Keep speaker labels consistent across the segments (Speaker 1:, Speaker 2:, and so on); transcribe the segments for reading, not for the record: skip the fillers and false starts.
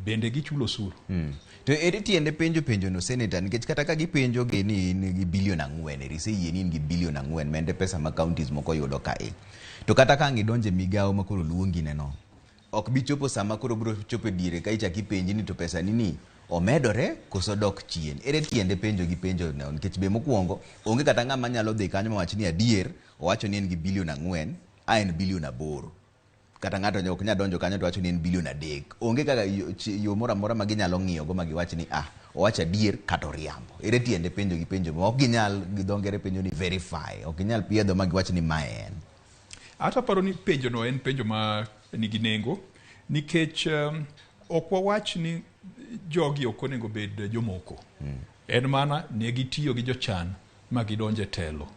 Speaker 1: Bende gichulo osuru?
Speaker 2: To ere tiende penjo penjono, Senator? Nikech kata ka gipenjo gi ni in gi bilion 4, eri iseyie ni in gi bilion 4, ma en pesa ma counties moko yudo kae. To kata ka ang' idonjo e migawo ma koro luongi ne no, ok bi chopo sama koro biro chopo e diere ka ichak ipenji ni to pesa ni ni omedore koso dok chien. Ere tiende penjo gi penjo no? Nikech be mokwongo onge kata ng'ama nyalo dhi kanyo mawach ni adier owacho ni en gi bilion 4, a en bilion 8. Kata ng'ato ok nyal donjo kanyo to wacho ni en bilion 3. Onge kaka yo moro amora ma ginyalo ng'iyo go ma giwach ni ah, owacho adier kata oriambo. Ere tiende penjo gi penjo ma ok ginyal, gi dho ngere penjo ni verify, ok ginyal piedho ma giwach ni mae en.
Speaker 1: Ata paro ni penjo no en penjo ma nigi nengo nikech ok wawach ni jogi ok onego bed jomoko. En mana ne gitiyo gi jochan ma gidonjo e telo.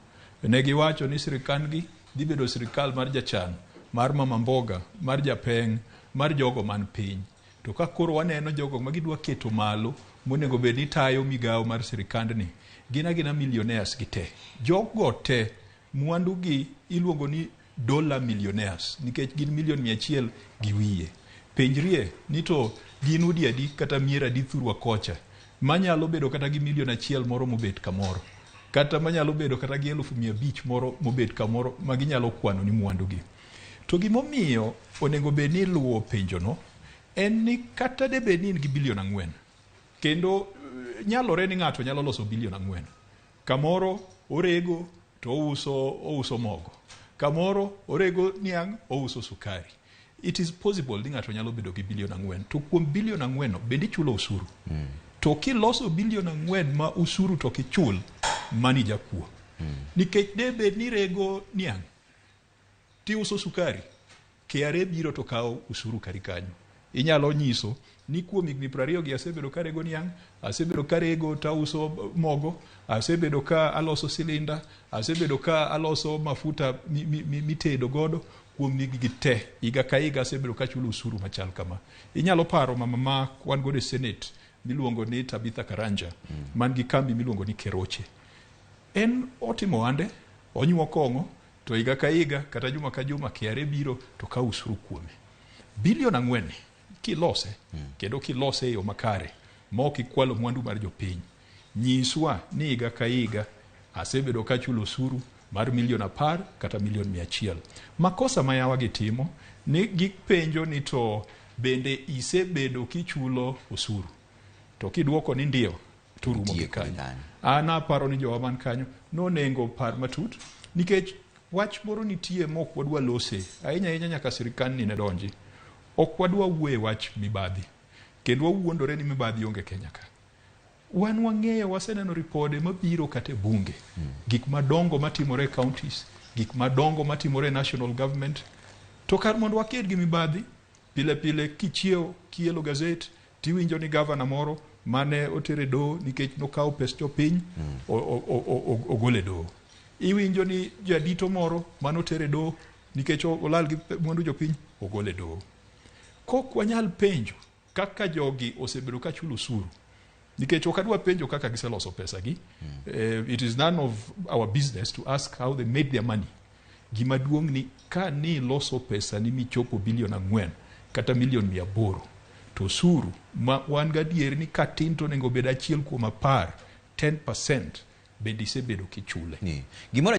Speaker 1: Ne giwacho ni sirikandgi dhi bedo sirikal mar jachan, mar mama mboga, mar japeng', mar jogo man piny. To ka koro waneno jogo ma gidwa keto malo monego bed ni tayo migawo mar sirikandni, gin agina millionaires gi te. Jogo te mwandu gi iluongo ni dollar millionaires nikech gin milion 100 gi wiye. Penjrie ni to gin udi adi kata mier adi thurwa kocha manyalo bedo kata gi milion 1 moro mobet kamoro, kata manyalo bedo kata gi 500,000 moro mobet kamoro ma ginyalo kwano ni mwandu gi. To gimomiyo onego bed ni iluwo penjono en ni kata de bed ni in gi bilion 4, kendo nyalore ni ng'ato nyalo loso bilion 4, kamoro orego to ouso mogo, kamoro orego niang' ouso sukari. It is possible ni ng'ato nyalo bedo gi bilion 4, to kuom bilion 4 no bende ichulo osuru. To kiloso bilion 4 ma osuru to kichul, mani jakuo. Nikech de bed ni rego niang' tiuso sukari, KRA biro to kawo osuru kari kanyo. Inyalo nyiso ni kuom higni 20 gi asebedo ka rego niang', asebedo ka rego tauso mogo, asebedo ka aloso silinda, asebedo ka aloso mafuta mitedo godo kuom higni te. Higa ka higa asebedo ka achulo osuru machal kama. Inyalo paro mama ma wan godo e Senate miluongo ni Tabitha Karanja, man gi kambi miluongo ni Keroche. En otimo ohande, onyuo kong'o, to higa ka higa kata juma ka juma KRA biro to kawo osuru kuome. Bilion 4 ni kilose, kendo kilose e yo makare ma ok ikwalo mwandu mar jopiny, nyiswa ni higa ka higa asebedo ka achulo osuru mar milion 10 kata milion 100. Makosa ma yawa gitimo ni gipenjo ni to bende isebedo kichulo osuru, to kiduoko ni ndio to rumo gi kanyo. An aparo ni jowa man kanyo nonengo par matut nikech wach moro nitie mok wadwa lose ahinya ahinya nyaka sirikand ni ne donji. Ok wadwa wuoye wach mibadhi kendo wawuondore ni mibadhi onge Kenya ka. Wan wang'eyo, waseneno ripode mabiro kata e bunge, gik madongo matimore e counties, gik madongo matimore e national government. To kar mondo waked gi mibadhi, pile pile kichiewo kielo gazet tiwinjo ni gavana moro mane otere doho nikech nokawo pes jopiny ogol e doho. Iwinjo ni jadito moro mane otere doho nikech olal gi mwandu jopiny ogol e doho. Kok wanyal penjo kaka jogi osebedo ka chulo osuru, nikech ok adwa penjo kaka giseloso pesa gi. It is none of our business to ask how they made their money. Gima duong' ni ka ni loso pesa ni michopo bilion 4 kata milion 800, to osuru ma wan gadier ni katin to onego bed 1 kuom 10, 10%, bende isebedo kichule.
Speaker 2: Gimoro